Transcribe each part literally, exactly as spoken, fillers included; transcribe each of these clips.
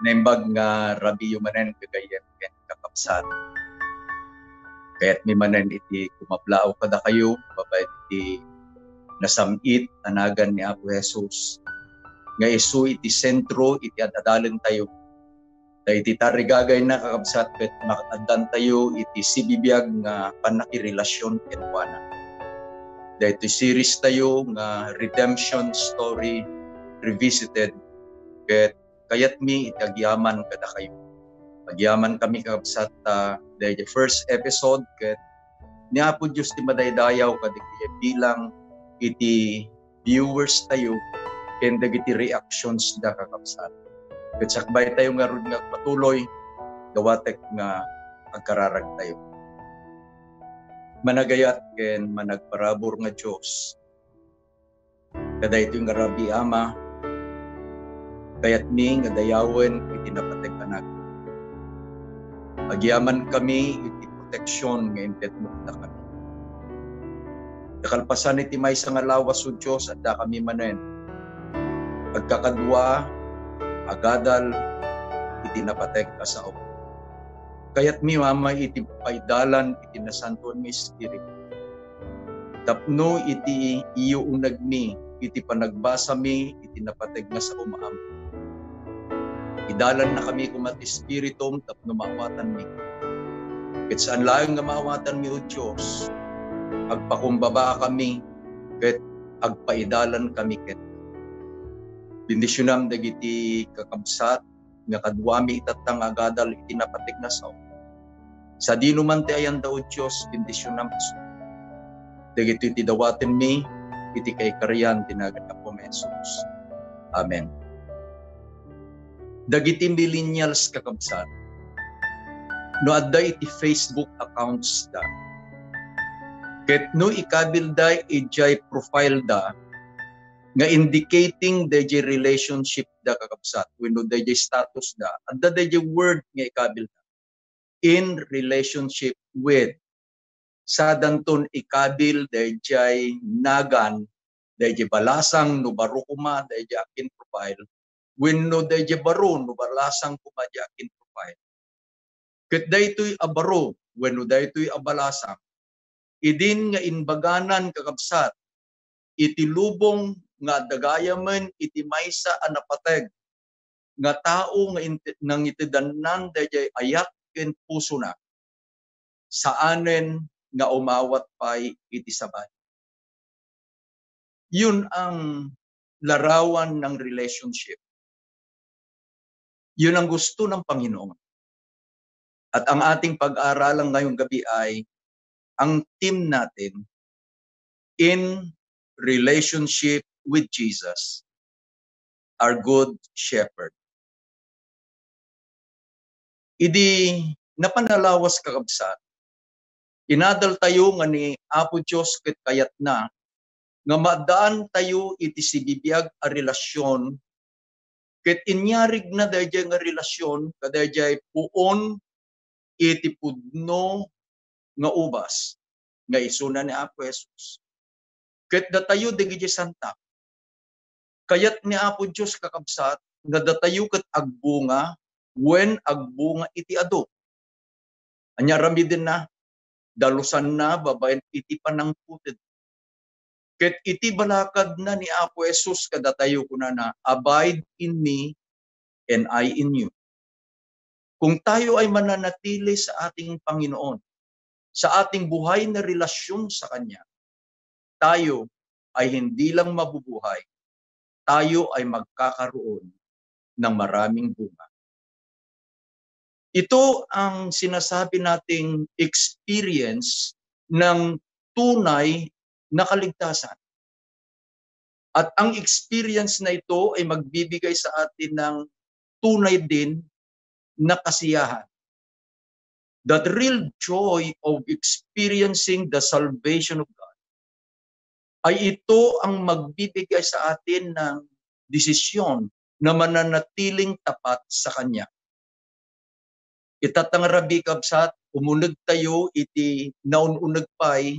Naimbag nga rabiyo manen, gagayyem ken kakabsat. Kayatmi manen iti kumablaaw kadakayo babaen iti nasam-it a nagan ni Apo Jesus nga isu iti sentro iti ad-adalentayo. Ta iti tarigagayna, kakabsat, ket makaddantayo iti sibibiag nga pannakirelasion kenkuana. Daytoy series tayo nga Redemption Story Revisited, ket kayatmi iti agyaman kadakayo. Agyaman kami, kakabsat, ta daydi first episode, ket ni Apo Dios ti madaydayaw kadagiti bilang iti viewers tayo ken dagiti reactions da, kakabsat. Ket sakbay tayo ngarud nga agpatuloy, dawatek nga agkararag tayo. Managayat ken managparabur nga Dios, kadaytoy nga rabii, Ama, kayatmi nga dayawen iti napateg a nagan. Agyamankami iti proteksion nga intedmo kadakami. Ta kalpasan iti maysa nga lawas, O Dios, addakami manen agkakadua, agadal iti napateg a sao. Kayatmi, Ama, iti paidalan iti Nasantoan nga Espiritu tapno iti iyo unegmi iti panagbasami iti napateg nga sao, Ama. Idalannakami koma ti Espiritum tapno maawatanmi. Ket saan laeng nga maawatanmi, O Dios, agpakumbabakami ket agpaidalankami kenka. Bendisionam dagiti kakabsat nga kaduami itatta nga agadal iti napateg nga sao. Sadino man ti ayanda, O Dios, bendisionam isu. Dagitoy ti dawatenmi iti kaikarian ti nagan Apo Jesus. Amen. Dagiti millennials, kakabsat, no adda iti Facebook accounts da, ket no ikabilda idiay profile da, nga indicating dayjay relationship da, kakabsat, wenno dayjay status da, adda dayjay word nga ikabilda, "In relationship with." Sadanton ikabil dayjay nagan, dayjay balasang no baro koma dayjay akin profile, wenno dayjay baro no balasang koma dayjay akin profile. Ket daytoy a baro wenno daytoy a balasang, idin nga imbaganan, kakabsat, iti lubong nga adda gayamen iti maysa a napateg nga tao nga inte-, nangitedannan dayjay ayat ken pusona, saanen nga umawat pay iti sabali. Yun ang larawan ng relationship. Yun ang gusto ng Panginoon. At ang ating pag-aaralan ngayong gabi ay ang theme natin, "In Relationship with Jesus, our Good Shepherd." Idi napan a lawas, kakabsat, inadal tayo nga ni Apo Dios ket kayatna nga maaddaan tayo iti sibibiag a relasyon, ket inyarigna dayjay nga relasyon kadayjay puon iti pudno nga ubas nga isuna ni Apo Jesus. Ket datayo dagiti santa, kayat ni Apo Dios, kakabsat, nga datayo ket agbunga wen agbunga iti adu. Ania aramidenna? Dalusanna babaen iti panangputed. Ket iti balakadna ni Apo Jesus kadatayo, kunana, "Abide in me and I in you." Kung tayo ay mananatili sa ating Panginoon, sa ating buhay na relasyon sa Kanya, tayo ay hindi lang mabubuhay, tayo ay magkakaroon ng maraming bunga. Ito ang sinasabi nating experience ng tunay na kaligtasan. At ang experience na ito ay magbibigay sa atin ng tunay din na kasiyahan. That real joy of experiencing the salvation of God ay ito ang magbibigay sa atin ng desisyon na mananatiling tapat sa Kanya. Itatta nga rabii, kabsat, umuneg tayo iti naun-uneg pay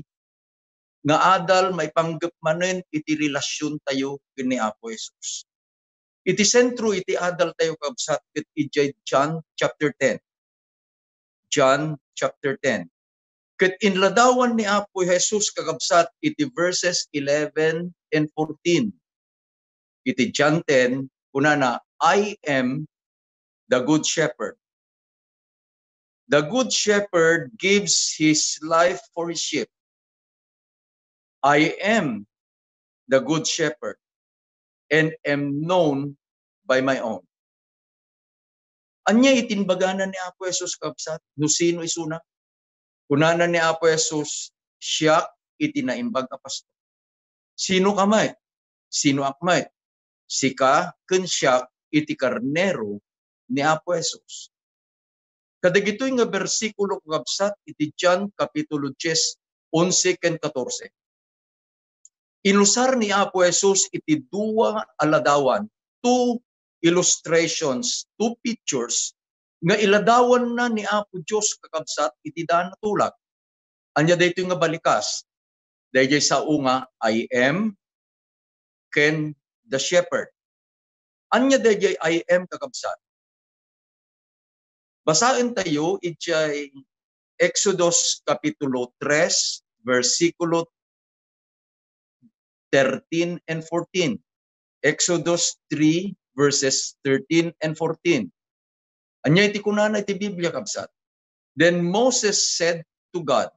nga adal maipanggep manen iti relasyon tayo ken ni Apo Jesus. Iti sentro iti adal tayo, kabsat, ket idiay John chapter ten. John chapter ten. Ket inladawan ni Apo Jesus, kakabsat, iti verses eleven and fourteen. Iti John ten, kunana, "I am the good shepherd. The good shepherd gives his life for his sheep. I am the good shepherd and am known by my own." Ania iti imbagana ni Apo Jesus, kabsat? No sino isuna? Kunana ni Apo Jesus, "Siak iti naimbag a pastor." Sino ka met? Sinoak met? Sika ken siak iti karnero ni Apo Jesus. Kadagitoy nga bersikulo, kakabsat, iti John Kapitulo dies, onse ken katorse. Inusar ni Apo Jesus iti dua a ladawan, two illustrations, two pictures, nga iladawanna ni Apo Dios, kakabsat, iti daan a tulag. Ania daytoy nga balikas? Daydiay sao nga, "I am," ken "the shepherd." Ania daydiay "I am", kakabsat? Basaen tayo idiay Exodus Kapitulo tres, bersikulo thirteen and fourteen. Exodus three, verses thirteen and fourteen. Ania iti kunana iti Biblia, kabsat? "Then Moses said to God,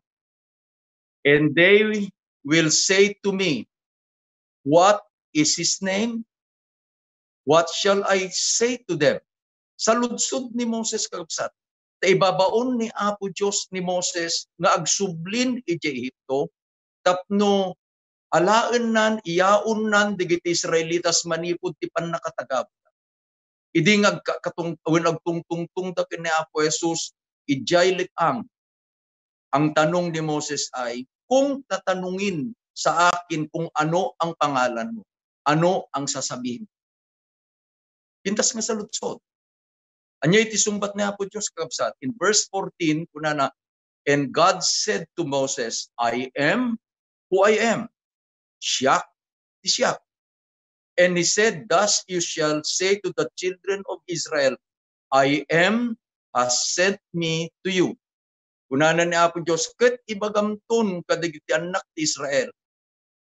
and they will say to me, 'What is his name?' What shall I say to them?" Saludsod ni Moses, kakabsat, ta ibabaon ni Apo Dios ni Moses nga agsublin idiay Egipto tapno alaennan, iyaonnan dagiti Israelitas manipud ti pannakatagabda. Idi nga agka-, katung-, wen agtungtungtongda ken ni Apo Jesus idiay let-ang, ang tanong ni Moses ay, "Kung tatanungin sa akin kung ano ang pangalan mo, ano ang sasabihin?" Pintas nga saludsod. Ania iti sungbat ni Apo Dios, kakabsat? In verse fourteen, kunana, "And God said to Moses, 'I am who I am.'" Siak ti siak. "And he said, 'Thus you shall say to the children of Israel, 'I am has sent me to you.'" Kunana ni Apo Dios, "Ket ibagamton kadagiti annak ti Israel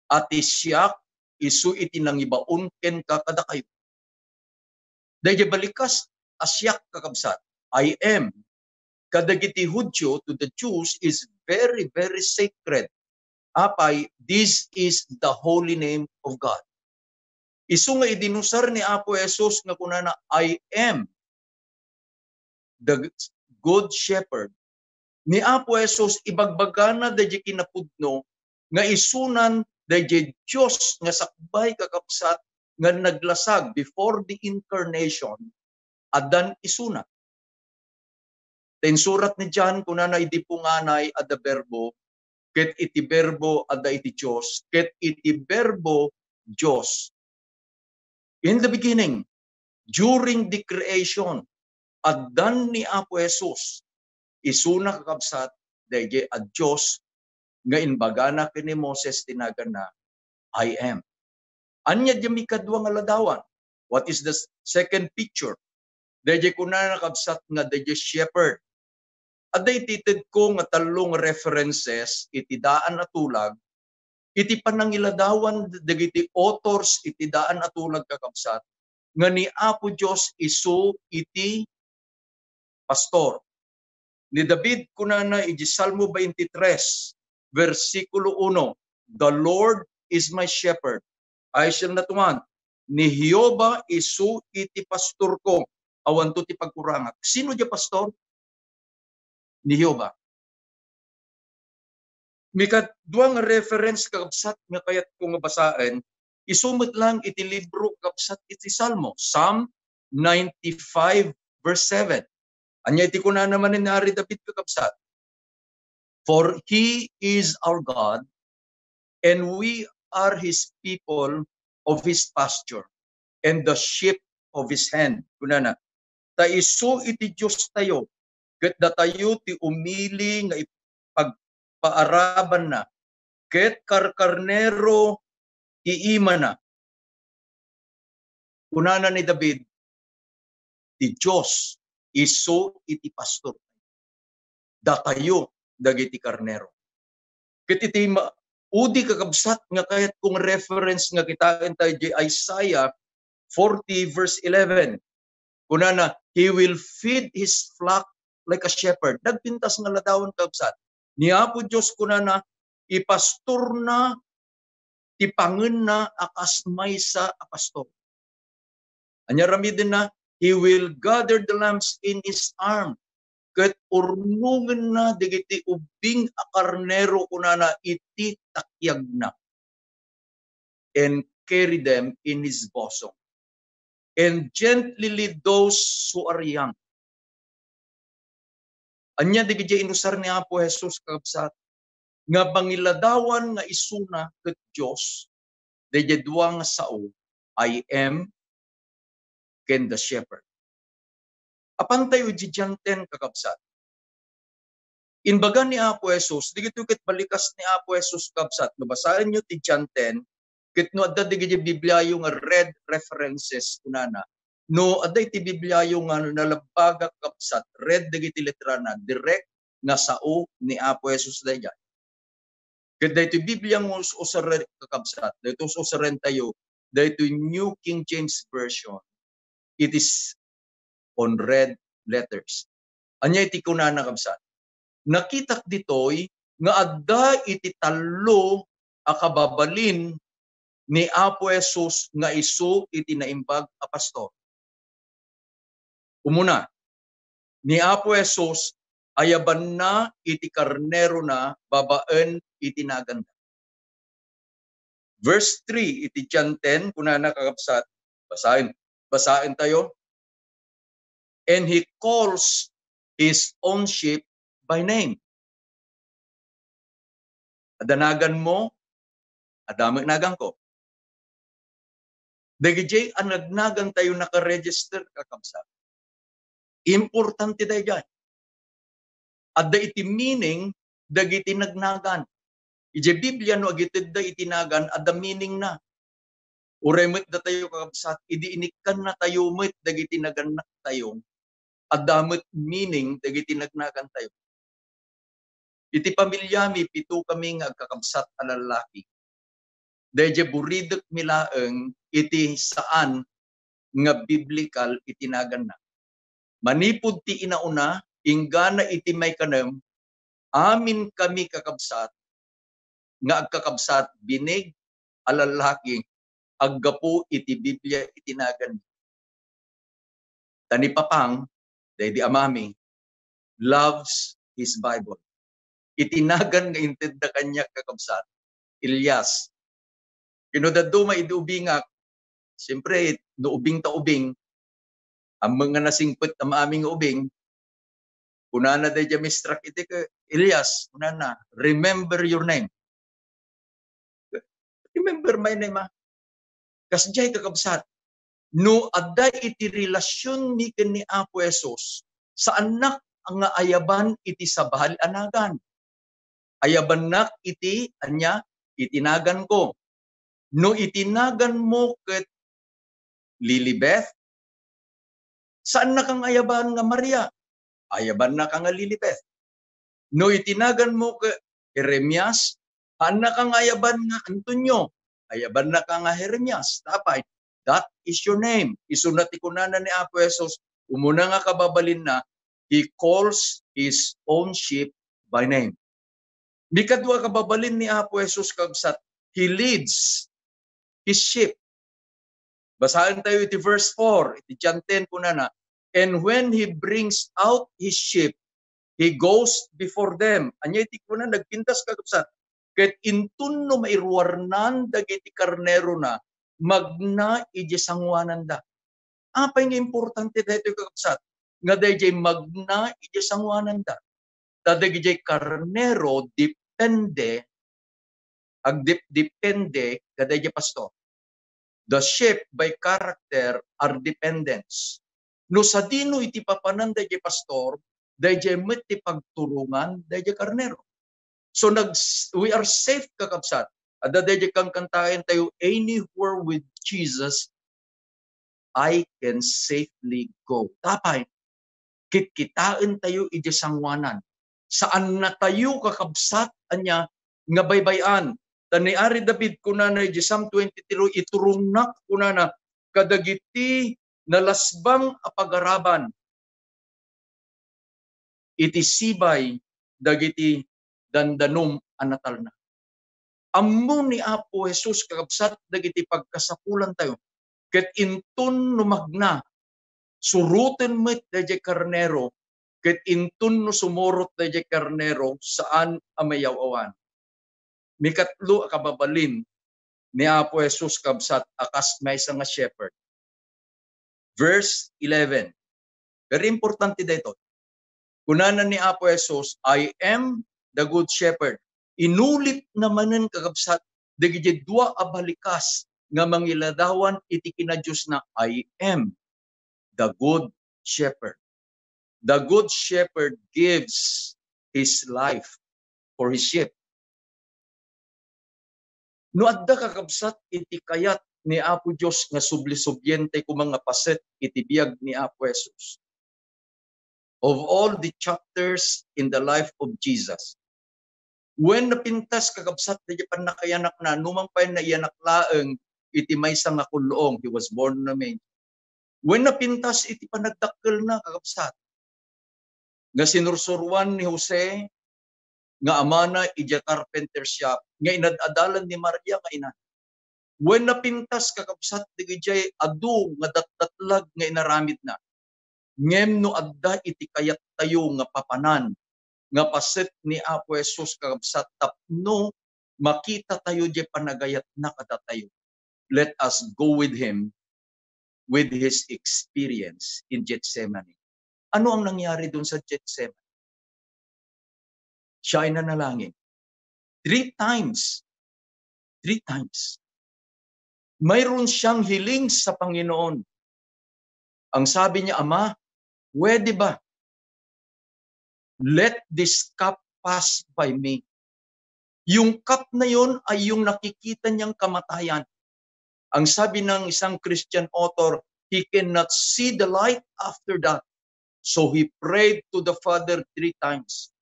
a ti siak isu iti nangibaon kenka kadakayo." Daydiay balikas a siak, kakabsat, "I am," kadagiti Judio, to the Jews, is very, very sacred. Apay, this is the holy name of God. Isu nga idi inusar ni Apo Jesus nga kunana, "I am the good shepherd," ni Apo Jesus, ibagbagana daydiay kinapudno nga isunan daydiay Dios nga sakbay, kakabsat, nga naglasag before the incarnation, addan isuna. Ta insurat ni John, kunana, "Idi punganay adda Berbo, ket iti Berbo adda iti Dios, ket iti Berbo Dios." In the beginning, during the creation, addan ni Apo Jesus, isuna, kakabsat, daydiay a Dios nga imbagana ken ni Moses ti naganna, "I am." Ania diay mikadua nga ladawan? What is the s-, second picture? Daydiay kunana, kabsat, nga daydiay shepherd. Adda iti itedko nga tallo nga references iti daan a tulag, iti panangiladawan dagiti authors iti daan a tulag, kakabsat, nga ni Apo Dios isu iti pastor. Ni David kunana iti Salmo twenty-three, bersikulo uno, "The Lord is my shepherd, I shall not want." Ni Jehovah isu iti pastorko, awanto ti pagkurangak. Sino diay pastor? Ni Jehovah. Mikadua nga reference, kakabsat, nga kayatko nga basaen, isu met lang iti libro, kakabsat, iti Salmo, Psalm ninety-five, verse seven. Ania iti kunana manen ni Ari David, kakabsat? "For he is our God, and we are his people, of his pasture, and the sheep of his hand." Kunana, "Ta isu iti Diostayo, ket datayo ti umili nga ipagpaarabanna, ket karkarnero ti imana." Kunana ni David, "Ti Dios isu iti pastor. Datayo dagiti karnero." Ket iti ma-, udi, kakabsat, nga kayat kong reference nga kitaen tayo di Isaiah forty verse eleven. Kunana, "He will feed his flock like a shepherd." Nagpintas nga ladawan, kakabsat. Ni Apo Dios, kunana, ipastorna ti pangenna a kas maysa a pastor. Ania ramidenna? "He will gather the lambs in his arm." Ket urnongenna dagiti ubbing a karnero, kunana, iti takiagna. "And carry them in his bosom. And gently lead those who are young." Ania dagiti inusar ni Apo Jesus, kakabsat, nga mangiladawan nga isuna ket Dios? Daydiay dua nga sao, "I am" ken "the shepherd." Apantayo iti John ten, kakabsat. Imbaga ni Apo Jesus, dagitoy ket balikas ni Apo Jesus, kabsat. No basaenyo ti John ten, ket no adda dagiti Bibliayo nga red references, kunana, no adda iti Bibliayo nga nalabbagak, kabsat, red dagiti letrana, direct nga sao ni Apo Jesus daydiay. Ket daytoy Biblia nga us-, usaren, kakabsat, daytoy us-, usarentayo, daytoy New King James Version, it is on red letters. Ania iti kunana, kabsat? "Nakitak ditoy nga adda iti tallo a kababalin ni Apo Jesus nga isu iti naimbag a pastor." Umuna, ni Apo Jesus, ayabanna iti karnerona babaen iti naganna. Verse three iti John ten, kunana, kakabsat, basaen, basaen tayo. "And he calls his own sheep by name." Adda naganmo, adda met naganko. Dagiti a nagnagan tayo nakaregister, kakabsat. Importante daydiay. Adda iti meaning dagiti nagnagan. Idiay Biblia, no agitedda iti nagan, adda meaning na. Uray met datayo, kakabsat, idi inikkannatayo met dagiti nagannak tayo, adda met meaning dagiti nagnagan tayo. Iti pamiliami, pito kami nga agkakabsat a lallaki. Daydiay buridekmi laeng iti saan nga biblical iti naganna. Manipud ti inauna, inggana iti maikanem, amin kami, kakabsat, nga agkakabsat, binig a lallaki, aggapu iti Biblia iti nagan. Ta ni Papang, daydi amami, loves his Bible. Iti nagan nga intedda kaniak, kakabsat, Elias. Ket no dadduma idi ubingak, siyempre, no ubing ta ubing, ammok nga nasingpet a maami nga ubing, kunana daydiay mistrak iti ke-, Elias, kunana, "Remember your name." "Remember my name, ah." Kasdiay, kakabsat, no adda iti relasionmi ken ni Apo Jesus, saannak nga ayaban iti sabali a nagan. Ayabannak iti, ania, iti naganko. No iti naganmo ket Lilibeth, saannaka nga ayaban nga Maria. Ayabannaka nga Lilibeth. No iti naganmo ket Jeremias, saannaka nga ayaban nga Antonio. Ayabannaka nga Jeremias. Apay, that is your name. Isuna ti kunana ni Apo Jesus, umuna nga kababalinna, he calls his own sheep by name. Ikadua a kababalin ni Apo Jesus, kabsat, he leads his sheep. Basaen tayo iti verse four, iti John ten, kunana, "And when he brings out his sheep, he goes before them." Ania iti kuna, nagpintas, kakabsat, ket inton no mairuarnan dagiti karnerona, magna idiay sangoananda. Apay nga importante daytoy, kakabsat, nga daydiay magna idiay sangoananda? Ta dagiti karnero depende, agdep-, depende kadaydi pastor. The sheep by character are dependents. No sadino iti papanan daydi pastor, daydi met ti pagturongan daydi karnero. So nag-, we are safe, kakabsat. Adda daydi kankantaen tayo, "Anywhere with Jesus, I can safely go. Tapay, kitkitaentayo idiay sangoanan. Saannatayo, kakabsat, ania, nga baybay-an. Ta ni Ari David, kunana idiay Psalm twenty-three, "Iturongnak," kunana, "kadagiti nalasbang a pagaraban iti sibay dagiti dandanum a natalna." Ammo ni Apo Jesus, kakabsat, dagiti pagkasapulantayo, ket inton no magna, suroten met daydiay karnero, ket inton no sumurot daydiay karnero, saan a mayaw-awan. Mikatlo a kababalin ni Apo Jesus, kabsat, a kas maysa nga shepherd. Verse eleven. Very importante daytoy. Kunana ni Apo Jesus, "I am the good shepherd." Inulitna manen, kakabsat, dagiti dua a balikas nga mangiladawan iti kinadiosna, "I am the good shepherd." The good shepherd gives his life for his sheep. No adda, kakabsat, iti kayat ni Apo Dios nga subli-subliente koma nga paset iti biag ni Apo Jesus, of all the chapters in the life of Jesus, wen napintas, kakabsat, daydiay pannakayanakna, numan pay naiyanak laeng iti maysa nga kul-ong, he was born in a manger. Wen napintas iti panagdakkelna, kakabsat, nga sinursuroan ni Jose nga amana idiay carpenter shop, nga inad-adalan ni Maria nga ina. Wen napintas, kakabsat, dagidiay adu nga datdatlag nga inaramidna. Ngem no adda iti kayattayo nga papanan nga paset ni Apo Jesus, kakabsat, tapno makitatayo diay panagayatna kadatayo, let us go with him with his experience in Gethsemane. Ano ang nangyari dun sa Gethsemane? Siya ay nanalangin. Three times. Three times. Mayroon siyang hiling sa Panginoon. Ang sabi niya, "Ama, pwede ba? Let this cup pass by me." Yung cup na yon ay yung nakikita niyang kamatayan. Ang sabi ng isang Christian author, he cannot see the light after that. So he prayed to the Father three times.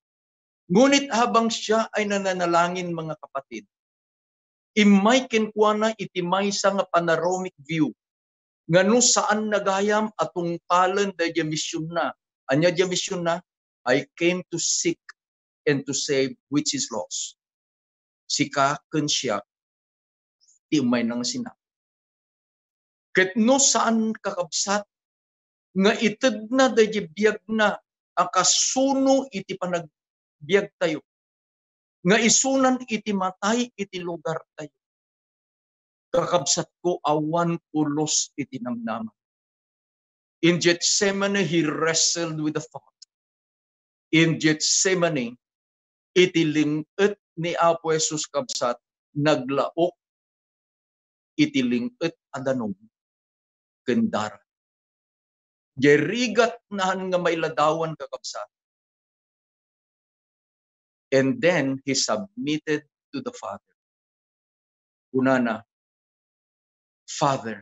Ngunit habang siya ay nananalangin, mga kapatid, immay kenkuana iti maysa nga panoramic view nga no saanna gayam a tungpalen daydiay missionna. Ania diay missionna? "I came to seek and to save which is lost." Sika ken siak ti ummayna nga sinapul. Ket no saan, kakabsat, nga itedna daydiay biagna a kasuno iti panagbiagtayo, nga isunan iti matay iti lugartayo, kakabsatko, awan pulos iti namnama. In Gethsemane, he wrestled with the Father. In Gethsemane, iti ling-et ni Apo Jesus, kabsat, naglaok iti ling-et a danum ken dara. Diay rigat na nga mailadawan, kakabsat. And then he submitted to the Father. Kunana, "Father,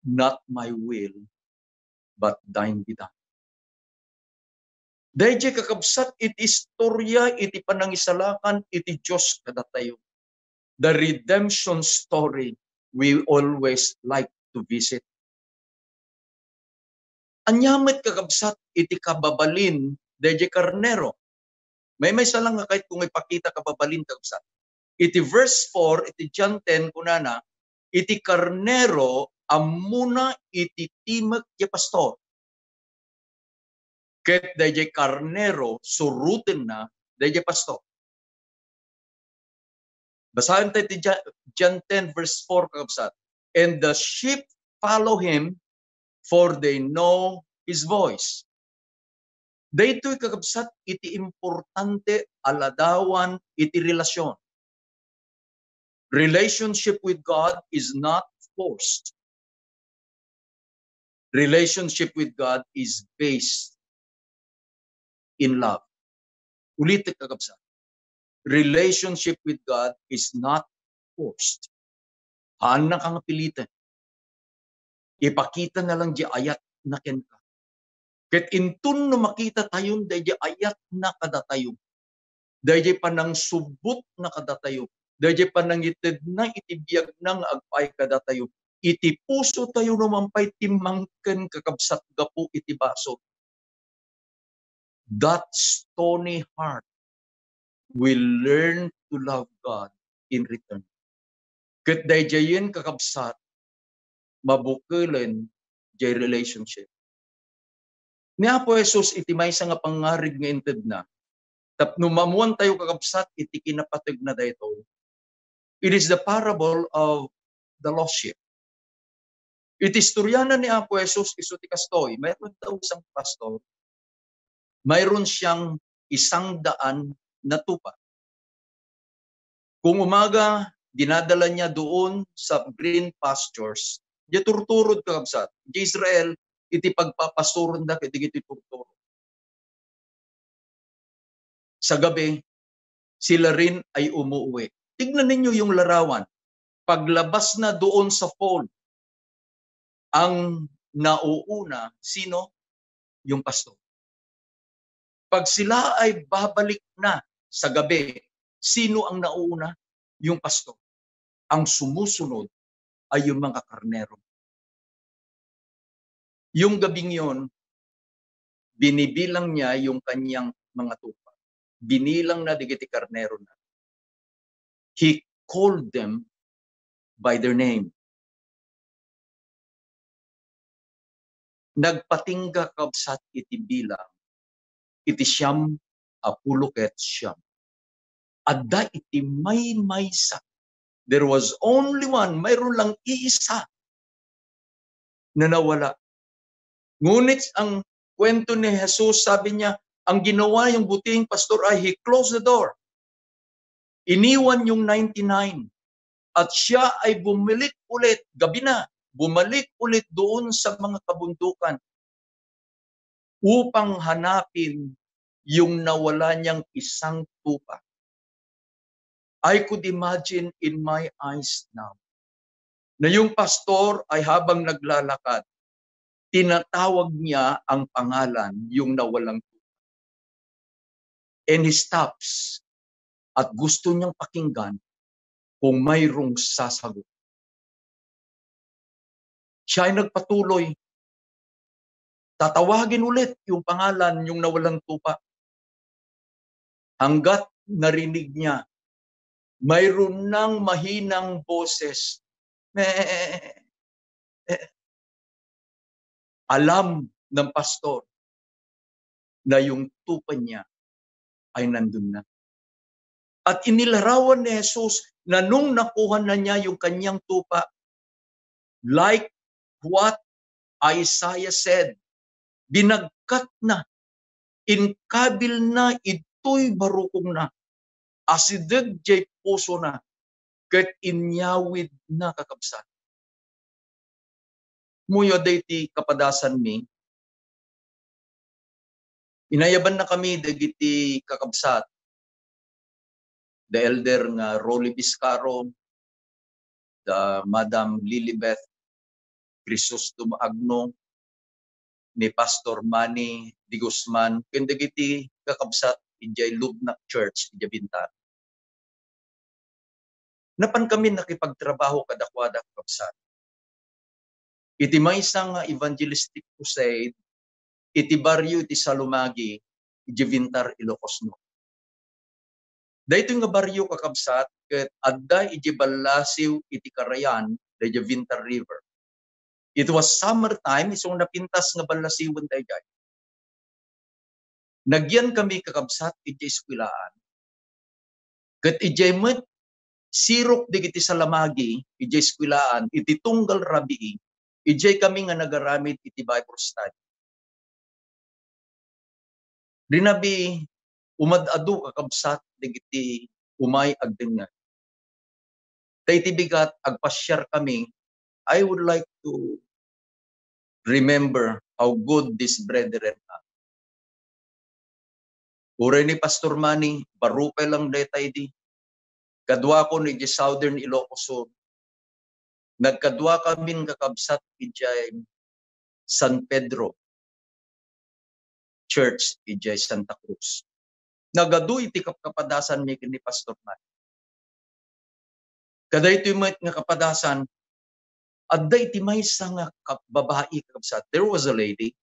not my will, but thine be done." Daydiay, kakabsat, iti istorya iti panangisalakan iti Dios kadatayo. The redemption story we always like to visit. Ania met, kakabsat, iti kababalin daydiay karnero? Maymaysa lang nga kayatko nga ipakita kababalin, kakabsat. Iti verse four, iti John ten, kunana, "Iti karnero ammona iti timek diay pastor. Ket daydiay karnero surotenna daydiay pastor." Basaen tayo ti Ja-, John ten verse four, kakabsat. "And the sheep follow him, for they know his voice." Daytoy, kakabsat, iti importante a ladawan iti relasyon. Relationship with God is not forced. Relationship with God is based in love. Ulitek, kakabsat. Relationship with God is not forced. Haannaka nga piliten. Ipakita na lang di ayatna kenka. Ket inton no makita tayon daydi ayatna kadatayo, daydi panangsubbotna kadatayo, daydi panangitedna iti biagna nga agpaay kadatayo, iti puso tayo no man pay timmangken, kakabsat, gapu iti basol. That stony heart will learn to love God in return. Ket daydiayen, kakabsat, mabukelen jay relationship. Ni Apo Jesus iti maysa nga pangngarig nga intedna, tapno maammuan tayo, kakabsat, iti kinapategna daytoy. It is the parable of the lost sheep. Iti istoriana ni Apo Jesus, isu ti kastoy, mayroon daw isang pastor, mayroon siyang isang daan na tupa. Kung umaga, dinadala niya doon sa green pastures. Di turturod, kakabsat. Di Israel, iti pagpapastoron da, iti, iti turturod. Sa gabi, sila rin ay umuwi. Tignan ninyo yung larawan. Paglabas na doon sa fold, ang nauuna, sino? Yung pastor. Pag sila ay babalik na sa gabi, sino ang nauuna? Yung pastor. Ang sumusunod ay yung mga karnero. Yung gabing yon, binibilang niya yung kanyang mga tupa. Binilang na dagiti karnero na. He called them by their name. Nagpatingga, kabsat, iti bilang iti siam a pulo ket siam. Adda iti maymaysa. There was only one, mayroon lang iisa na nawala. Ngunit ang kwento ni Jesus, sabi niya, ang ginawa yung buting pastor ay he closed the door. Iniwan yung ninety-nine. At siya ay bumalik ulit, gabi na, bumalik ulit doon sa mga kabundukan upang hanapin yung nawala niyang isang tupa. I could imagine in my eyes now na yung pastor ay habang naglalakad, tinatawag niya ang pangalan yung nawalang tupa. And he stops at gusto niyang pakinggan kung mayroong sasagot. Siya ay nagpatuloy. Tatawagin ulit yung pangalan yung nawalang tupa. Hanggat narinig niya, mayroon nang mahinang boses. "Me." Alam ng pastor na yung tupa niya ay nandun na. At inilarawan ni Jesus na nung nakuha na niya yung kanyang tupa, like what Isaiah said, binagkat na, inkabil na, ito'y barukong na, asideg jay puso na, ket inyawid na, kakabsat. Muyo daydi kapadasanmi, inayaban na kami dagiti kakabsat, the elder nga Rolly Biscaro, the Madam Lilibeth Crisostom Agno, ni Pastor Manny de Guzman, ken dagiti kakabsat idiay Lubnak Church idiay Bintaro. Napan kami nakipagtrabaho kadakuada, kakabsat. Iti maysa nga evangelistic crusade iti barrio iti Salumagi, idiay Vintar, Ilocos Norte. Daytoy nga barrio, kakabsat, ket adda idiay ballasiw iti karayan daydiay Vintar River. It was summertime, isu nga napintas nga ballasiwen daydiay. Nagyan kami, kakabsat, idiay eskwelaan. Ket idiay met sirok dagiti Salumagi, idiay eskwelaan, iti tunggal rabii, idiay kami nga nagaramid iti Bible study. Rinabii, umad-adu, kakabsat, dagiti umay agdengngeg. Ta iti bigat, agpasiar kami. I would like to remember how good these brethren are. Uray ni Pastor Manny, barukay lang dayta idi. Kaduakon iti Southern Ilocos Sur. Nagkadua kamin kakabsat idiay San Pedro Church idiay Santa Cruz. Nagadu iti kapkapadasanmi ken ni Pastor Manny. Kadaytoy met nga kapadasan, adda iti maysa nga kab-, babai, kakabsat. There was a lady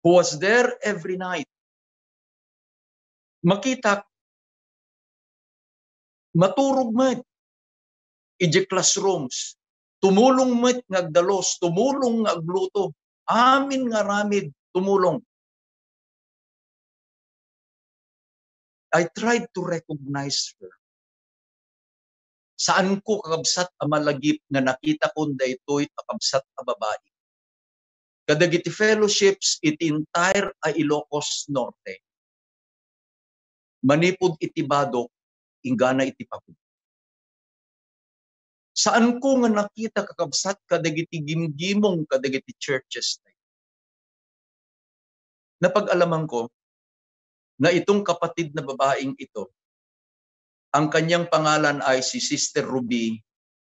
who was there every night. Makitak, maturog met idiay classrooms. Tumulong met nga agdalus, tumulong nga agluto. Amin nga aramid, tumulong. I tried to recognize her. Saanko, kakabsat, a malagip nga nakitakon daytoy a kabsat a babai. Kadagiti fellowships iti entire a Ilocos Norte, manipud iti Badoc, inggana iti Pabon. Saanko nga nakita, kakabsat, kadagiti gimgimong kadagiti churches. Napag-alamanko na itong kapatid na babaeng ito, ang kanyang pangalan ay si Sister Ruby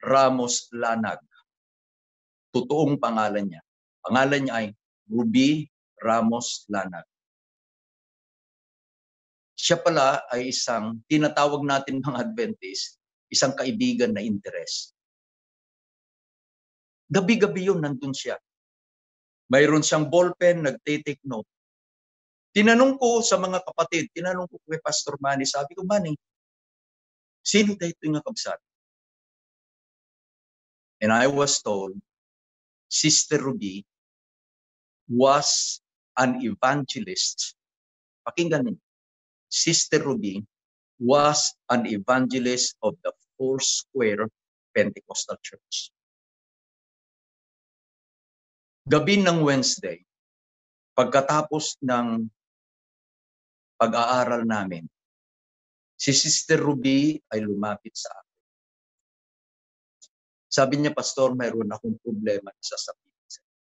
Ramos Lanag. Totoong pangalan niya. Pangalan niya ay Ruby Ramos Lanag. Siya pala ay isang tinatawag natin mga Adventist, isang kaibigan na interes. Gabi-gabi yun, nandun siya. Mayroon siyang ballpen, nagte-take note. Tinanong ko sa mga kapatid, tinanong ko kay Pastor Manny, sabi ko, "Manny, sino daytoy nga kabsat?" And I was told, Sister Ruby was an evangelist. Pakinggan ninyo. Sister Ruby was an evangelist of the Four Square Pentecostal Church. Gabi ng Wednesday, pagkatapos ng pag-aaral namin, si Sister Ruby ay lumapit sa akin. Sabi niya, "Pastor, mayroon akong problema na sasabihin sa inyo."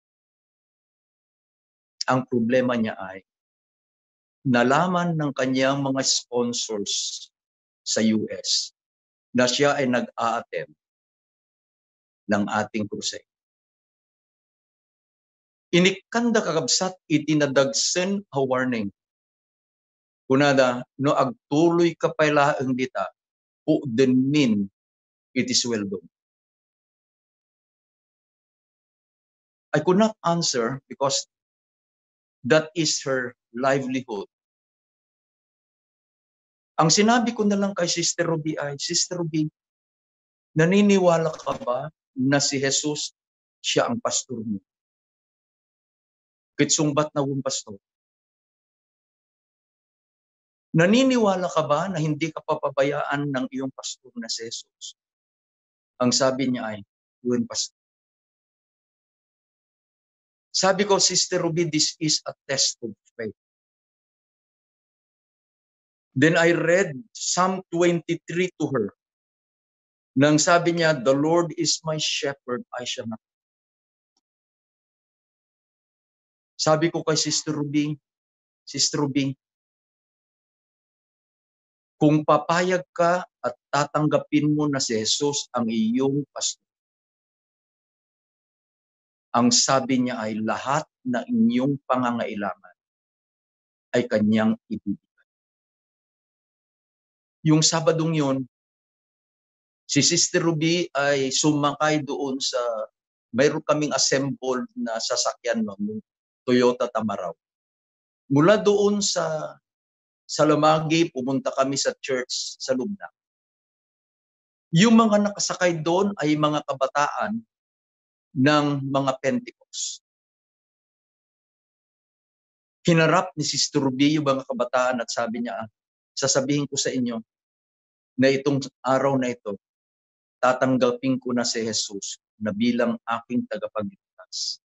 Ang problema niya ay nalaman ng kanyang mga sponsors sa U S na siya ay nag-a-attend ng ating crusade. Inikkanda, kakabsat, iti nadagsen a warning. Kunada, "No agtuloy ka pay laeng dita, pukdenmin iti suweldom." I could not answer because that is her livelihood. Ang sinabi ko na lang kay Sister Ruby ay, "Sister Ruby, naniniwala ka ba na si Jesus, siya ang pastor mo?" Ket sungbat na, "Wen, Pastor." "Naniniwala ka ba na hindi ka papabayaan ng iyong pastor na si Jesus?" Ang sabi niya ay, "Wen, Pastor." Sabi ko, "Sister Ruby, this is a test of faith." Then I read Psalm twenty-three to her. Nang sabi niya, "The Lord is my shepherd, I shall not." Sabi ko kay Sister Ruby, "Sister Ruby, kung papayag ka at tatanggapin mo na si Jesus ang iyong pastor, ang sabi niya ay lahat na inyong pangangailangan ay kanyang ibibigay." Yung Sabadong yun, si Sister Ruby ay sumakay doon sa, mayroon kaming assembled na sasakyan noon, yung Toyota Tamaraw. Mula doon sa Salamagi, pumunta kami sa church sa Lubna. Yung mga nakasakay doon ay mga kabataan ng mga Pentecost. Hinarap ni Sister Ruby yung mga kabataan at sabi niya, "Sasabihin ko sa inyo na itong araw na ito, tatanggapin ko na si Jesus na bilang aking tagapagligtas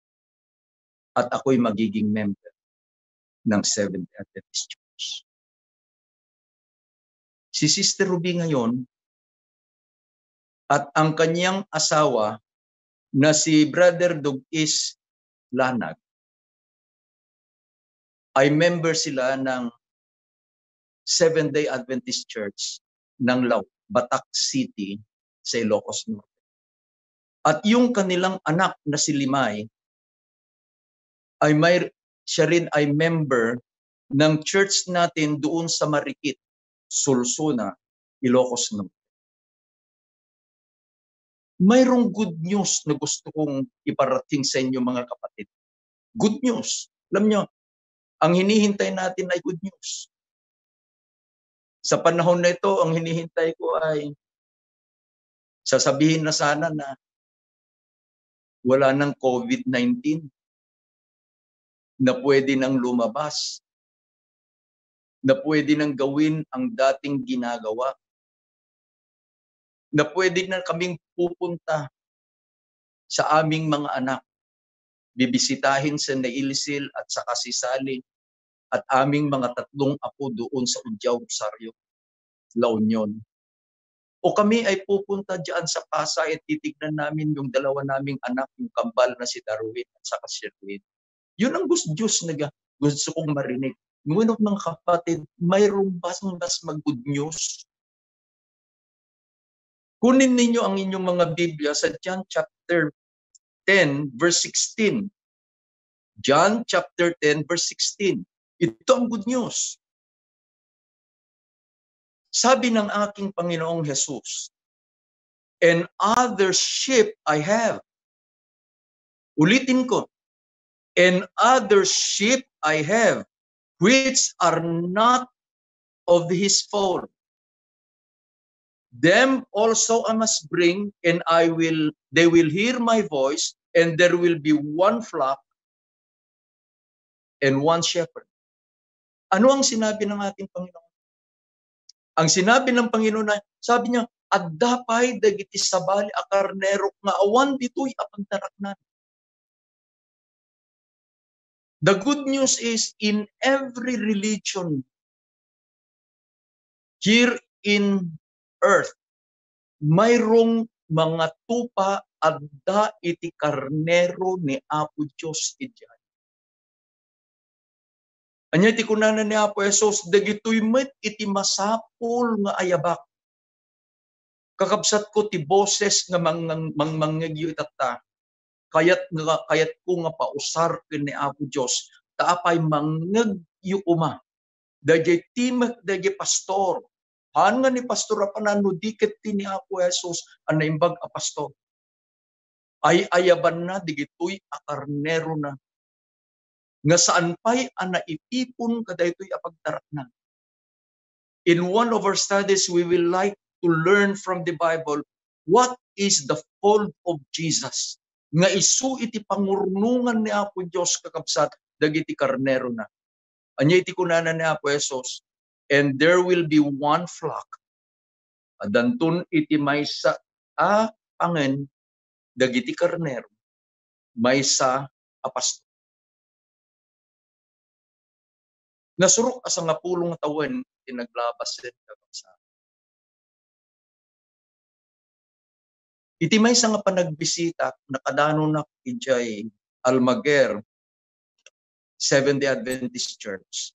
at ako'y magiging member ng Seventh Adventist Church." Si Sister Ruby ngayon at ang kanyang asawa na si Brother Dugis Lanag ay member sila ng Seventh Day Adventist Church ng Lao, Batac City, sa Ilocos Norte. At yung kanilang anak na si Limay ay may, siya rin ay member ng church natin doon sa Marikit, Solsona, Ilocos Norte. Mayroong good news na gusto kong iparating sa inyo, mga kapatid. Good news. Alam nyo, ang hinihintay natin ay good news. Sa panahon na ito, ang hinihintay ko ay sasabihin na sana na wala ng COVID nineteen, na pwede nang lumabas, na pwede nang gawin ang dating ginagawa, na pwede na kaming pupunta sa aming mga anak. Bibisitahin sa Nailsil at saka si Sally at aming mga tatlong apo doon sa Udiao, Rosario, La Union. O kami ay pupunta diyan sa Pasay at titignan namin yung dalawa naming anak, yung kambal na si Darwin at saka si Sherwin. Yun ang gus-, Diyos na ga-, gusto kong marinig. Ngunit, mga kapatid, mayroong bang mas mag-good news? Kunin ninyo ang inyong mga Biblia sa John chapter ten, verse sixteen. John chapter ten, verse sixteen. Ito ang good news. Sabi ng aking Panginoong Jesus, "And other sheep I have." Ulitin ko, "And other sheep I have, which are not of his fold. Them also I must bring, and I will, they will hear my voice, and there will be one flock and one shepherd." Ano ang sinabi ng ating Panginoon? Ang sinabi ng Panginoon ay, sabi niya, "Adda pay dagiti sabali a karnero nga awan ditoy a pagtaraknan." The good news is, in every religion here in earth, mayroong mga tupa adda iti karnero ni Apo Dios idiay. Ania ti kunana ni Apo Jesus, "Dagitoy met iti masapul nga ayabak." Kakabsatko, ti boses nga mang-, mangmangngegyo itatta, kayat nga, kayatko nga pausar ken ni Apo Dios, ta apay mangngegyo koma daydiay timek daydiay pastor. Haan nga ni Pastor Apanan no di ket ti ni Apo Jesus a naimbag a pastor. Ay-ayabanna digitoy a karnerona nga saan pay a naitipon kadaytoy a pagtaraknan. In one of our studies, we will like to learn from the Bible what is the fold of Jesus. Nga isu iti pangurnongan ni Apo Dios, kakabsat, dagiti karnerona. Ania iti kunana ni Apo Jesus? "And there will be one flock." Addanton iti maysa a pangen dagiti karnero, maysa a pastor. Nasurok a sangapulo nga tawen ti naglabasen, kakabsat. Iti maysa nga panagbisita, nakadanonak idiay Almaguer Seventh-day Adventist Church.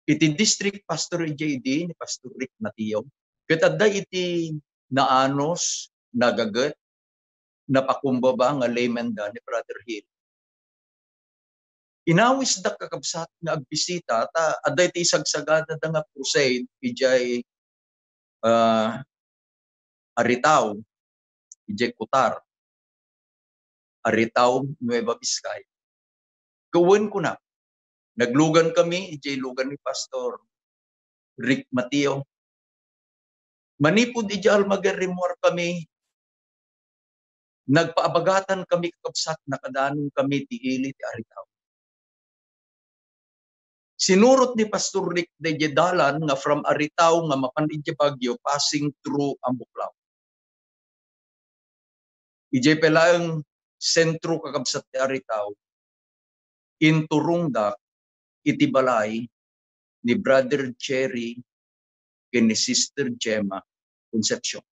Iti district pastor idiay idi ni Pastor Rick Mateo. Ket adda iti naanus, nagaget, napakumbaba nga layman da ni Brother Hill. Inawisda, kakabsat, nga agbisita ta adda iti isagsaganada nga crusade idiay, ah, Aritao, idiay Cutar, Aritao, Nueva Vizcaya. Ket wen, kuna, naglugan kami idiay lugan ni Pastor Rick Mateo. Manipud idiay Almaguer, rimmuar kami, nagpaabagatan kami, kakabsat, nakadanon kami ti ili ti Aritao. Sinurot ni Pastor Rick daydiay dalan nga from Aritao nga mapan idiay Baguio, passing through Ambuclao. Idiay pay laeng sentro, kakabsat, ti Aritao, inturongda iti balay ni Brother Jerry ken ni Sister Gemma Concepcion.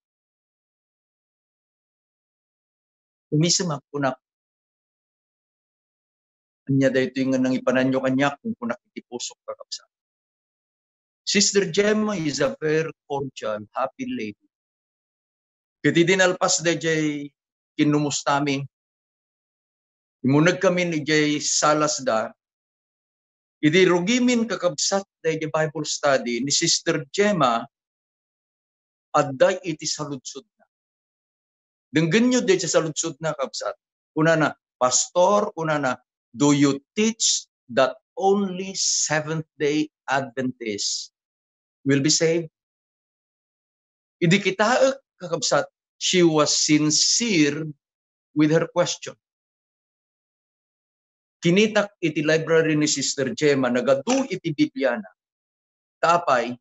Umisemak, kunak, "Ania daytoy nga nangipananyo kaniak?" Kunkunak iti pusok, kakabsat. Sister Gemma is a very cordial, happy lady. Ket idi nalpas daydiay kinnumustami. Immunegkamin idiay salasda. Idi rugimin, kakabsat, daydi Bible study ni Sister Gemma, adda iti saludsodna. Denggenyo daydi saludsodna, kabsat. Kunana, "Pastor," kunana, "do you teach that only Seventh-day Adventists will be saved?" Idi kitaek, kakabsat, she was sincere with her question. Kinitak iti library ni Sister Gemma, nagadu iti Bibliana. Ta apay,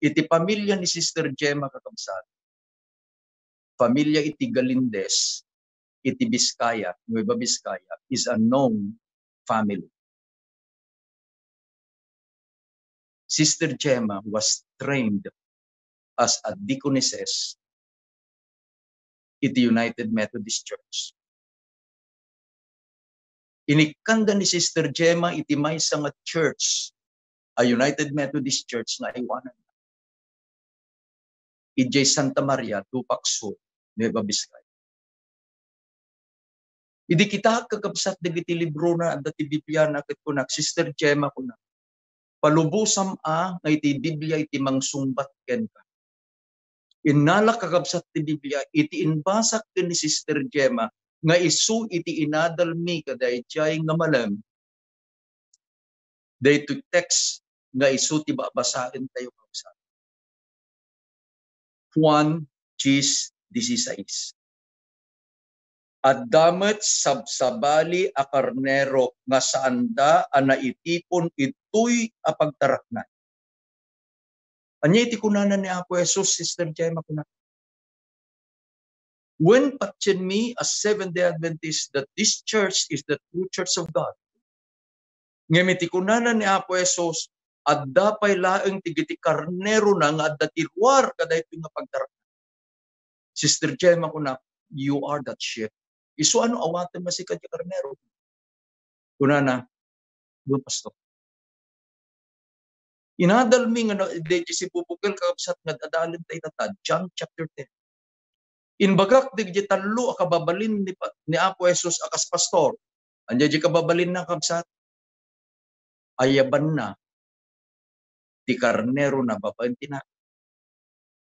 iti pamilya ni Sister Gemma, kakabsat, pamilya iti Galindez, iti Vizcaya, Nueva Vizcaya, is a known family. Sister Gemma was trained as a deaconesses iti United Methodist Church. Inikkanda ni Sister Gemma iti maysa nga church, a United Methodist Church nga aywanan. Idiay Santa Maria, Dupac Sur, Nueva Vizcaya. Idi kitaek, kakabsat, dagiti librona, adda ti Bibliana, ket kunak, "Sister Gemma," kunak, "palubosam a nga iti Biblia iti mangsungbat kenka." Innalak, kakabsat, ti Biblia, iti imbasak ken ni Sister Gemma nga isu iti inadalmi kadaydiay nga malem, daytoy text nga isu ti babasaentayo, kakabsat. Juan dieciséis. "Adda met sabsabali a karnero nga saanda a naitipon itoy a pagtaraknan." Ania iti kunana ni Apo Jesus, Sister Gemma, kuna, "Wen patienmi a Seventh-day Adventist that this church is the true church of God." Ngem iti kunana ni Apo Jesus, adda pay laeng dagiti karnerona nga adda ti ruar kadaytoy nga pagtaraknan. Sister Gemma, kuna, "You are that sheep." Isu a no awaten met sika ti karnero. Kunana, "Wen, Pastor." Inadalmi nga na, daydi sibubukel, kakabsat, nga adalen tayo tata, John chapter ten. Imbagak dagiti tallo a kababalin ni pa-, ni Apo Jesus a kas pastor. Ania di kababalinna, kabsat? Ayabanna ti karnerona babaen ti na-,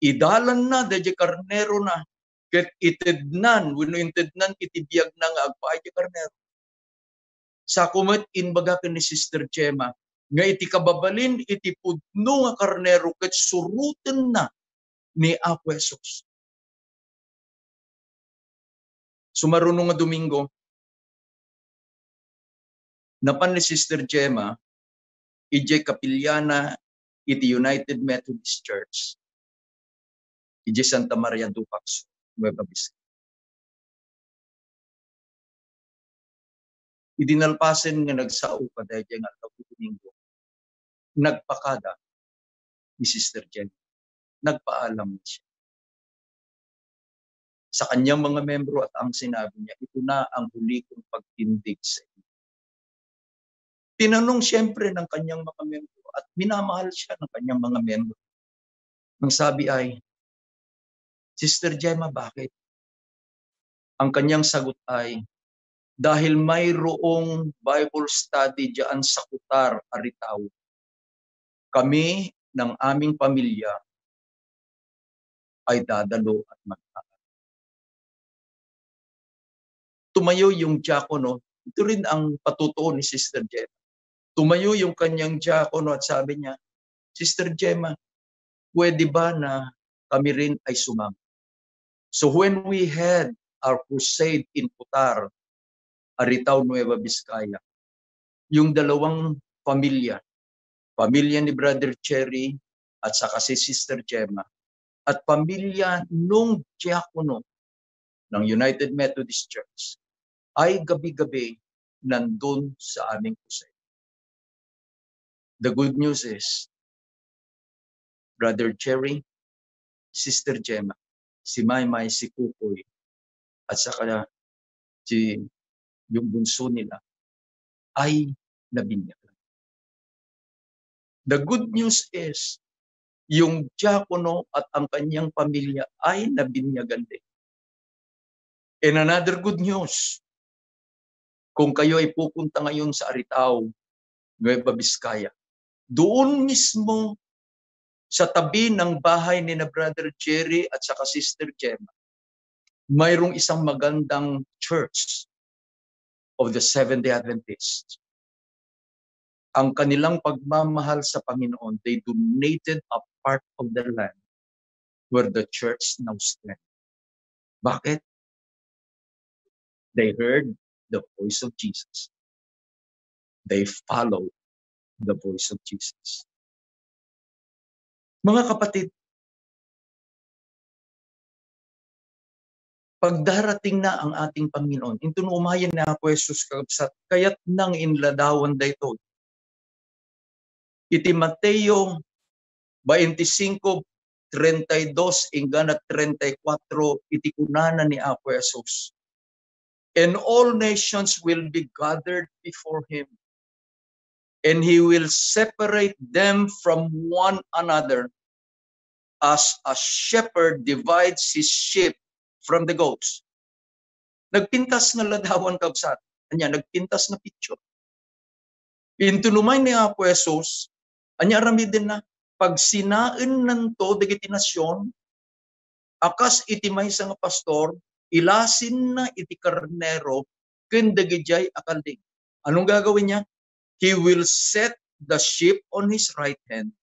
idalanna daydi karnerona ket itednan wenno intednan iti biagna nga agpaay ti karnero. Sako met, imbaga ken ni Sister Gemma, nga iti kababalin iti pudno nga karnero ket surotenna ni Apo Jesus. Sumaruno nga Domingo, napan ni Sister Gemma idiay kapiliana iti United Methodist Church idiay Santa Maria Dupac, Nueva Vizcaya. Idi nalpasen nga nagsao kadaydiay nga aldaw ti Domingo, nagpakada ni Sister Gemma. Nagpaalam siya sa kaniang mga membro at ang sinabi niya, "Ito na ang huli kong pagtindig sa inyo." Tinanong siyempre ng kanyang mga membro at minamahal siya ng kanyang mga membro. Ang sabi ay, "Sister Gemma, bakit?" Ang kanyang sagot ay, "Dahil mayroong Bible study diyan sa Kutar, Aritao, kami ng aming pamilya ay dadalo at mag-aaral." Tumayo yung diakono. Ito rin ang patutuo ni Sister Gemma. Tumayo yung kanyang diakono at sabi niya, "Sister Gemma, pwede ba na kami rin ay sumama?" So when we had our crusade in Kutar, Aritao, Nueva Vizcaya, yung dalawang pamilya, pamilya ni Brother Cherry at saka si Sister Gemma, at pamilya nung diakono ng United Methodist Church, ay gabi-gabi nandun sa aming crusade. The good news is, Brother Cherry, Sister Gemma, si Maymay, si Kukoy, at saka si, yung bunso nila, ay nabinyagan. The good news is, yung diakono at ang kanyang pamilya ay nabinyagan din. And another good news, kung kayo ay pupunta ngayon sa Aritao, Nueva Vizcaya, doon mismo sa tabi ng bahay ni na Brother Jerry at saka Sister Gemma, mayroong isang magandang church of the Seventh-day Adventists. Ang kanilang pagmamahal sa Panginoon, they donated a part of their land where the church now stands. Bakit? They heard the voice of Jesus. They followed the voice of Jesus. Mga kapatid, pagdarating na ang ating Panginoon, inton umayen ni Apo Jesus, kakabsat, kayat nang inladawan daytoy. Iti Mateo twenty-five, treinta y dos, inggana treinta y cuatro, iti kunana ni Apo Jesus, "And all nations will be gathered before him, and he will separate them from one another, as a shepherd divides his sheep from the goats." Nagpintas nga ladawan, kabsat. Ania, nagpintas nga picture. Inton umay ni Apo Jesus, ania aramidenna? Pagsinaennanto dagiti nasion, a kas iti maysa nga pastor, ilasinna iti karnero ken dagidiay a kalding. Anong gagawin niya? He will set the sheep on his right hand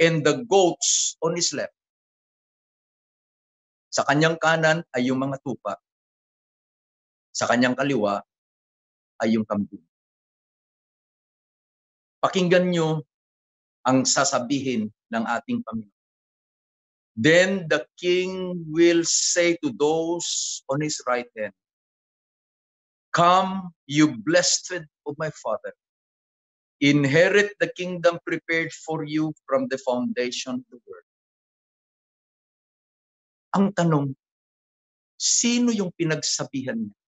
and the goats on his left. Sa kanyang kanan ay yung mga tupa, sa kanyang kaliwa ay yung kambing. Pakinggan niyo ang sasabihin ng ating Panginoon. Then the king will say to those on his right hand, "Come, you blessed of my Father, inherit the kingdom prepared for you from the foundation of the world." Ang tanong, sino yung pinagsabihan niya?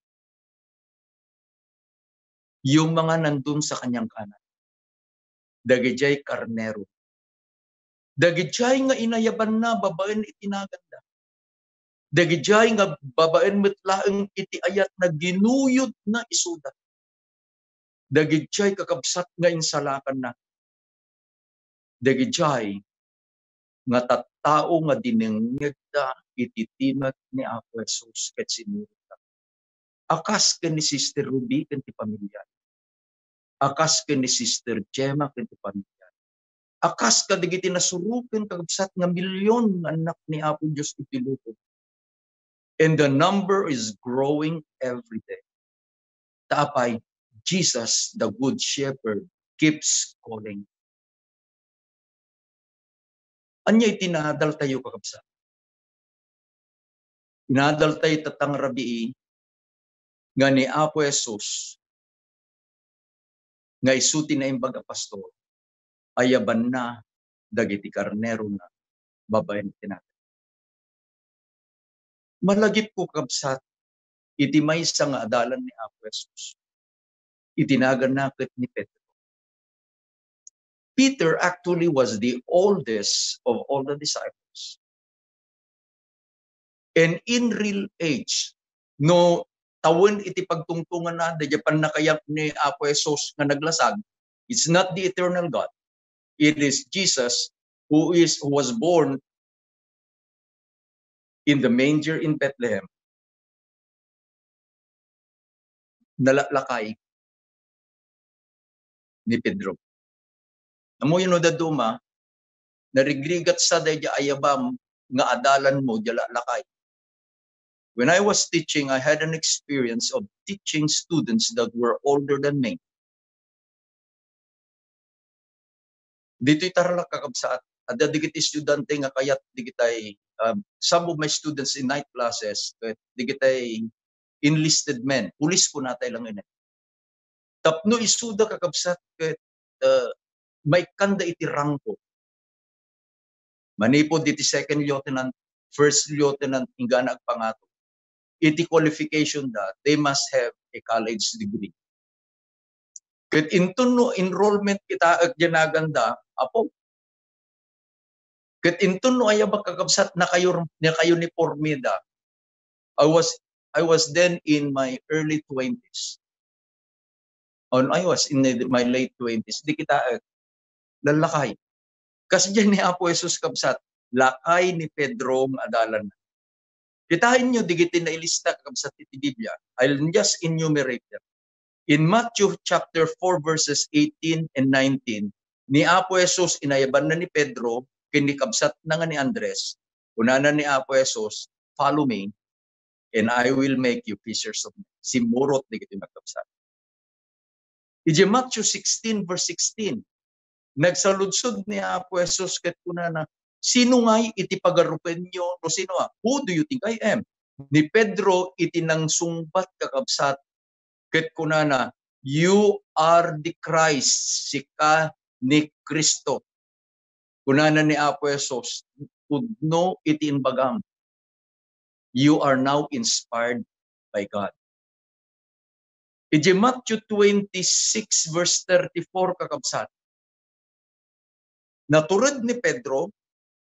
Yung mga nandun sa kanyang kanan. Dagidiay karnero. Dagidiay nga inayabanna babaen iti naganna. Dagidiay nga babaen met laeng iti ayatna, ginuyodna isuda. Dagidiay, kakabsat, nga insalakanna. Dagidiay nga tattao nga dinengngegda iti timek ni Apo Jesus ket sinurotda. A kas ken ni Sister Ruby ken ti pamilya. A kas ken ni Sister Gemma ken ti pamilya. A kas kadagiti nasuroken, kakabsat, nga milyon nga annak ni Apo Dios iti lubong. And the number is growing every day. Ta apay, Jesus, the Good Shepherd, keeps calling. Ania iti naadaltayo, kakabsat? Inadaltayo tatta nga rabii nga ni Apo Jesus nga isu ti naimbag a pastor, ayabanna dagiti karnerona babaen iti nagan. Malagipko, kabsat, iti maysa nga adalan ni Apo Jesus. Iti naganna ket ni Pedro. Peter actually was the oldest of all the disciples. And in real age, no tawen iti pagtungtonganna, daydiay pannakayat ni Apo Jesus nga naglasag, it's not the eternal God. It is Jesus who is, who was born in the manger in Bethlehem. Nalaklakay ni Pedro. Ammoyo no dadduma, narigrigat sa daydiay ayabam nga adalanmo, diay laklakay. When I was teaching, I had an experience of teaching students that were older than me. Ditoy Tarlac, kakabsat, adda dagiti estudiante nga kayat dagitay, um, some of my students in night classes, ket dagitay enlisted men, pulis kunatay laeng. Tapno isuda, kakabsat, ket, uh, maikkanda iti rangko. Manipud iti second lieutenant, first lieutenant, inggana agpangato. Iti qualification da, they must have a college degree. Ket inton no enrollment kitaek diay naganda, apo. Ket inton no ayabak, kakabsat, nakayor-, nakauniforme da. I was I was then in my early twenties. Or I was in my late twenties. Di kita, eh, lalakay. Kas diay ni Apo Jesus, kabsat, lakay ni Pedro nga adalan. Kitaenyo dagiti nailista, kabsat, iti Biblia. I'll just enumerate them. In Matthew chapter four, verses eighteen and nineteen, ni Apo Jesus, inayabanna ni Pedro ken ni kabsatna nga ni Andres. Kunana ni Apo Jesus, "Follow me, and I will make you fishers of men." Simmurot dagiti nagkabsat. Idiay Matthew sixteen, verse sixteen, nagsaludsod ni Apo Jesus ket kunana, "Sino ngay iti pagarupenyo? No sino a? Who do you think I am?" Ni Pedro iti nangsungbat, kakabsat, ket kunana, "You are the Christ, sika ni Cristo." Kunana ni Apo Jesus, "Pudno iti imbagam. You are now inspired by God." Idiay Matthew twenty-six, verse thirty-four, kakabsat, natured ni Pedro,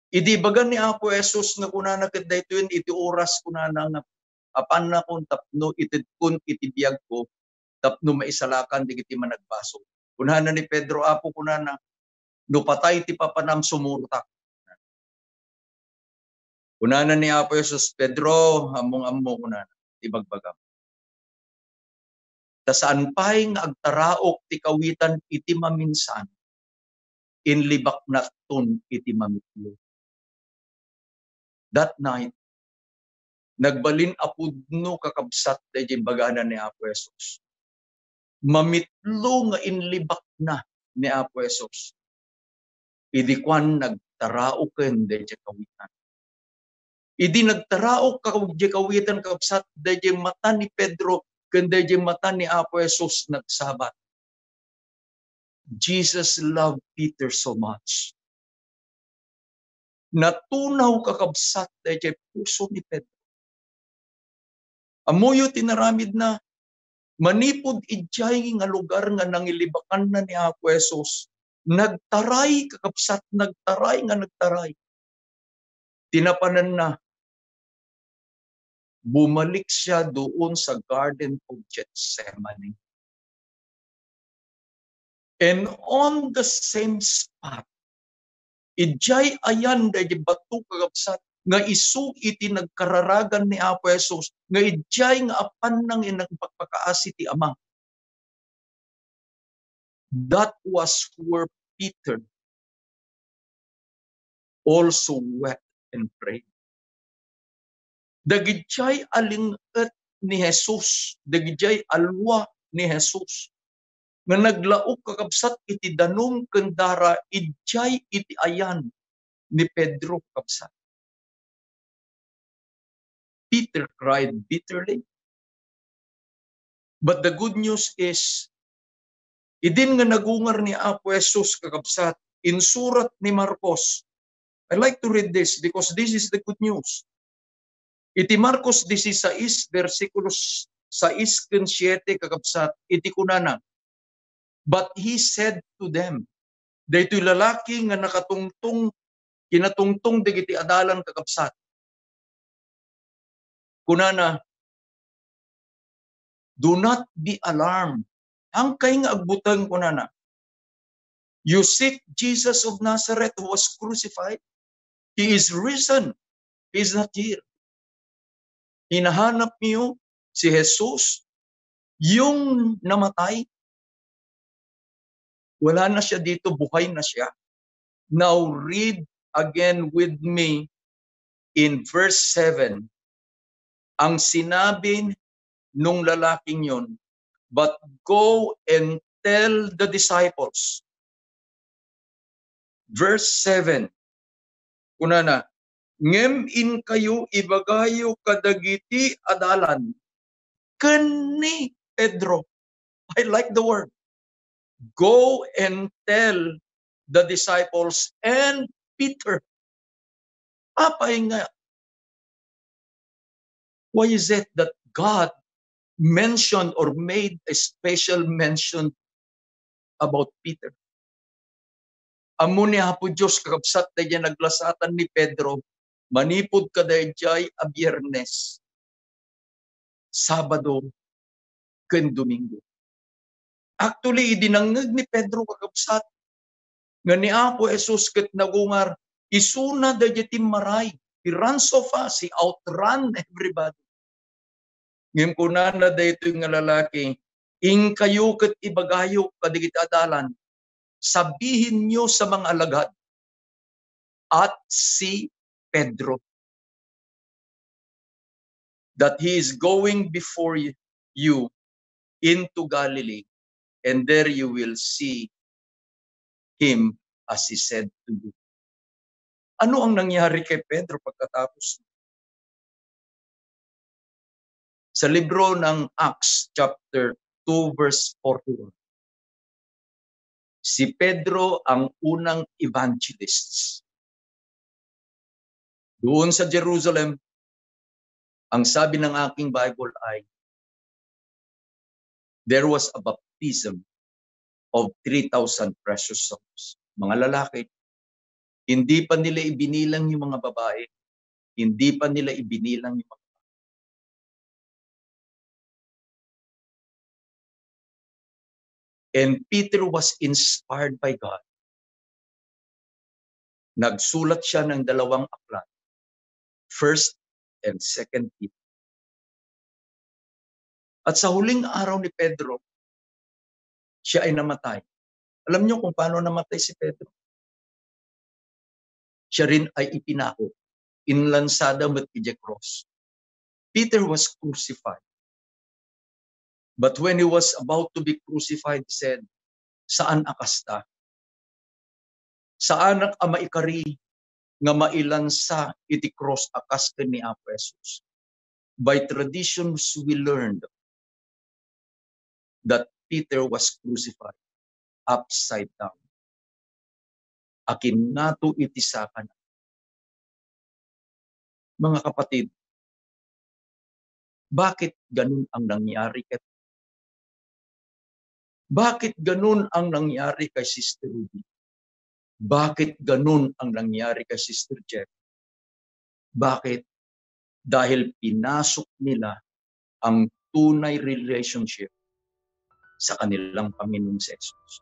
idi ibaga ni Apo Jesus nga kunana ket daytoyen iti oras, kunana nga, "Apannakon tapno itedkon iti biagko tapno maisalakan dagiti managbasol." Kunana ni Pedro, "Apo," kunana, "no patay ti papanam, sumurotak." Kunana ni Apo Jesus, "Pedro, ammong-ammo," kunana, "ti bagbagam. Ta saan pay nga agtaraok ti kawitan iti maminsan, inlibaknakton iti mamitlo." That night, nagbalin a pudno, kakabsat, daydiay imbagana ni Apo Jesus. Mamitlo nga inlibakna ni Apo Jesus. Idi kuan, nagtaraoken daydiay kawitan. Idi nagtaraok ka-, daydiay kawitan, kabsat, daydiay mata ni Pedro ken daydiay mata ni Apo Jesus nagsabat. Jesus loved Peter so much. Natunaw, kakabsat, daydiay puso ni Pedro. Ammoyo ti naramidna, manipud idiay nga lugar nga nangilibakanna ni Apo Jesus, nagtaray, kakabsat, nagtaray nga nagtaray. Ti napananna, bumalik siya doon sa Garden of Gethsemane. And on the same spot, idiay ayan daydi bato, kakabsat, nga isu iti nagkararagan ni Apo Jesus, nga idiay nga apan nang inagpakpakaasi ti Ama. That was where Peter also wept and prayed. Dagidiay a ling-et ni Jesus, dagidiay a lua ni Jesus, nga naglaok, kakabsat, iti danum ken dara idiay iti ayan ni Pedro, kabsat. Peter cried bitterly. But the good news is, idin nga nagungar ni Apo Jesus, kakabsat, insurat ni Marcos. I like to read this because this is the good news. Iti Marcos disisais, bersikulo sais ken siete, kakabsat, iti kunana, "But he said to them," daytoy lalaki nga nakatungtong, kinatungtong dagiti adalan, kakabsat. Kunana, "Do not be alarmed." Haankayo nga agbuteng, kunana. "You seek Jesus of Nazareth who was crucified? He is risen. He is not here. Hinahanap niyo si Jesus, yung namatay? Wala na siya dito, buhay na siya." Now read again with me in verse seven. Ang sinabi nung lalaking yun, "But go and tell the disciples." Verse seven. Kunana, "Ngem inkayo, ibagayo kadagiti adalan ken ni Pedro." I like the word. "Go and tell the disciples and Peter." Apay nga, why is it that God mentioned or made a special mention about Peter? Ammo ni Apo Dios, kakabsat, daydiay naglasatan ni Pedro manipud kadaydiay a Biernes. Sabado, ken Domingo. Actually, idi nangngeg ni Pedro kakabsat nga ni Apo Jesus ket nagungar, isuna daydiay timmaray. He ran so fast, he outrun everybody. Ngem kunana daytoy nga lalaki, "Inkayo ket ibagayo kadagiti adalan, sabihenyo sa mga alagad, at si Pedro, that he is going before y-, you into Galilee, and there you will see him as he said to you." Ano ang nangyari kay Pedro pagkatapos? Sa libro ng Acts chapter two verse forty-one, si Pedro ang unang evangelists. Doon sa Jerusalem, ang sabi ng aking Bible ay, "There was a baptism of three thousand precious souls." Mga lalaki, hindi pa nila ibinilang yung mga babae, hindi pa nila ibinilang yung mga And Peter was inspired by God. Nagsulat siya ng dalawang aklat, First and Second Peter. At sa huling araw ni Pedro, siya ay namatay. Alam niyo kung paano namatay si Pedro? Siya rin ay ipinako. Inlansada met idiay krus. Peter was crucified. But when he was about to be crucified, he said, "Saan a kasta. Saanak a maikari nga mailansa iti krus a kas ken ni Apo Jesus." By traditions, we learned that Peter was crucified upside down. Akinnato iti sakana. Mga kapatid, bakit ganun ang nangyari ket-, bakit ganun ang nangyari kay Sister Ruby? Bakit ganun ang nangyari kay Sister Jeff? Bakit? Dahil pinasok nila ang tunay relationship sa kanilang Panginoong si Jesus.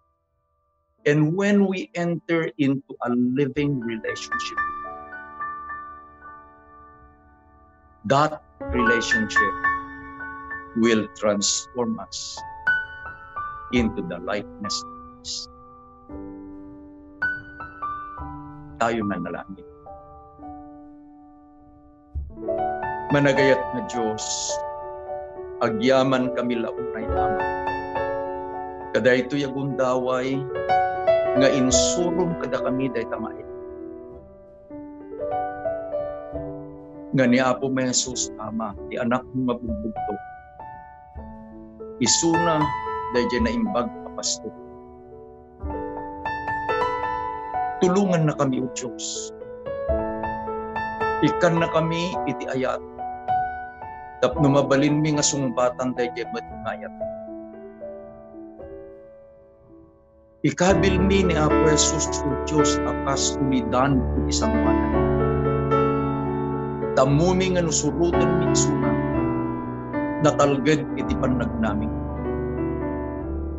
And when we enter into a living relationship, that relationship will transform us into the likeness of Christ. Tayo manalangin. Managayat nga Dios, agyamankami la unay, Ama, kadaytoy a gundaway nga insurom kadakami dayta nga nga ni Apo Jesus, Ama, ti Anakmo nga bugbugto. Isuna daydiay naimbag a pastor. Tulongannakami, O Dios. Ikkannakami iti ayat tapno mabalinmi nga sungbatan daydiay met nga ayat. Ikabilmi ni Apo Jesus, O Dios, a kas umidan iti sangoanan. Tammomi nga no surotenmi isuna, natalged iti pannagnami.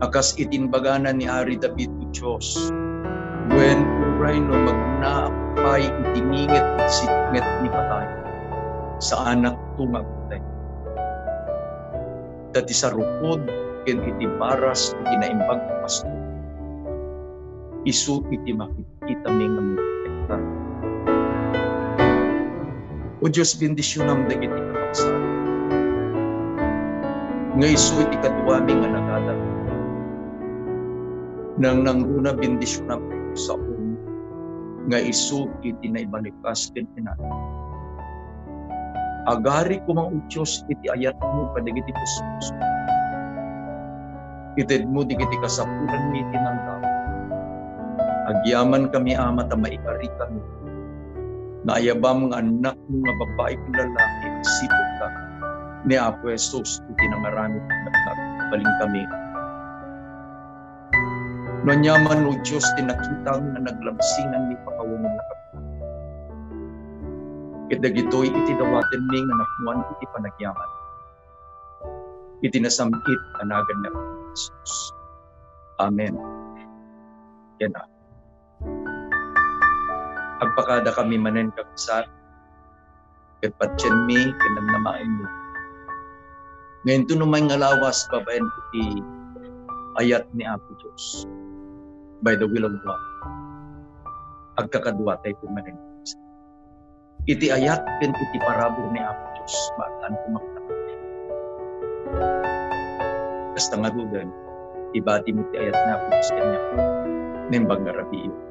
A kas iti imbagana ni Ari David, O Dios, "Wen uray no magnaak pay iti nginget iti sipnget ni patay, saanakto nga agtay." Ta ti sarukod ken iti baras iti naimbag a pastor, isu iti makitkitami nga mangprotektar. O Dios, bendisionam dagiti kakabsat nga isu iti kaduami nga nagadat. Nangnangruna, bendisionam dagiti saom nga isu iti naibalikas ken inat. Agari koma, O Dios, iti ayatmo kadagiti puspuso. Itedmo dagiti kasapulanmi iti naldaw. Agyamankami, Ama, ta maikarikami. Naayabam nga annakmo nga babbai ken lalaki, agsipud ka ni Apo Jesus iti nangaramid nga nagbaling kami. No aniaman, O Dios, ti nakitam nga naglabsingan ni pakawanennaka, ket dagitoy iti dawatenmi nga nakuan iti panagyaman. iti nasam-it a nagan ni Apo Jesus. Amen. Ken agpakadakami manen, kakabsat, ket patienmi ken namnamaenmi. Ngayon, no may nga lawas babaen iti ayat ni Apo Dios, by the will of God, agkakadua tayo manen. Iti ayat ken iti parabur ni Apo Dios, maaddaan koma. Kasta ngaruden, ibati mo ti ayat ni Apo Dios kaniak. Naimbag nga rabii.